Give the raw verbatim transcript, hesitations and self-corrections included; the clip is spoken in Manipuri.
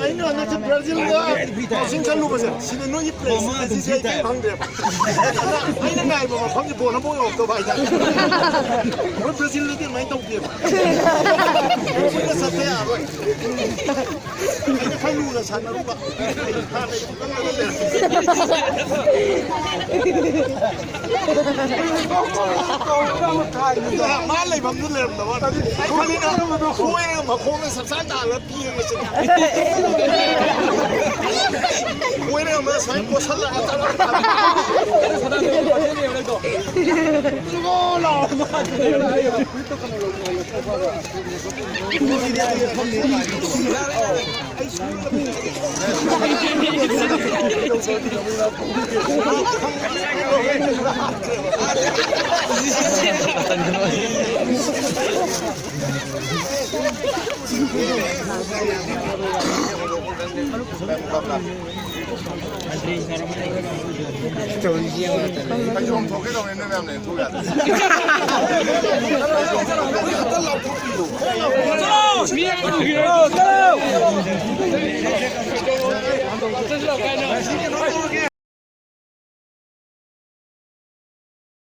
ꯑꯩꯅ ꯍꯟꯗꯛꯁꯦ ꯕ꯭ꯔꯥꯖꯤꯜꯗ ꯀꯣꯆꯤꯡ ꯆꯠꯂꯨꯕꯁꯦ, ꯁꯤꯗ ꯅꯣꯏꯒꯤ ꯄ꯭ꯂꯦꯁꯤꯗ ꯁꯤꯁꯦ ꯑꯩ ꯀꯩꯝ ꯈꯪꯗ꯭ꯔꯦꯕ꯫ ꯑꯗ ꯑꯩꯅ ꯉꯥꯏꯕ ꯃꯐꯝꯁꯦ ꯕꯣꯜ ꯑꯃꯐꯥꯎ ꯌꯧꯔꯛꯇꯕ ꯍꯥꯏꯇꯥꯔꯦ꯫ ꯑꯩꯈꯣꯏ ꯕ꯭ꯔꯥꯖꯤꯜꯗꯗꯤ ꯑꯗꯨꯃꯥꯏꯅ ꯇꯧꯗꯦꯕ꯫ ꯀꯣꯏꯅ ꯆꯠꯄ ꯌꯥꯔꯣꯏ꯫ ꯑꯩꯅ ꯈꯔ ꯂꯨꯅ ꯁꯥꯟꯅꯔꯨꯕ꯫ ꯍꯥꯟꯅꯩ ꯐꯤꯕꯝꯗ ꯑꯗꯨꯝ ꯂꯩꯔꯝꯃꯦ꯫ ꯃꯥ ꯂꯩꯐꯝꯗꯨ ꯂꯩꯔꯝꯗꯕ ꯋꯥꯅꯤ꯫ ꯑꯩ ꯈꯜꯂꯤꯅ ꯀꯣꯏꯔꯒ ꯃꯈꯣꯡꯅ ꯁꯞꯁꯥ ꯇꯥꯔꯒ ꯄꯤꯔꯒ ꯆꯠꯈꯤ꯫ ꯀꯣꯏꯔꯒ ꯑꯃ ꯁꯨꯃꯥꯏꯅ ꯀꯣꯠꯁꯜꯂꯒ ꯇꯧꯔꯒ ꯊꯝꯃꯦ꯫ ꯐꯩꯖꯣꯝ ꯊꯣꯛꯀꯦ ꯇꯧꯅꯤ, ꯅꯣꯏ ꯃꯌꯥꯝ ꯂꯩ, ꯊꯣꯛ ꯌꯥꯗꯦ꯫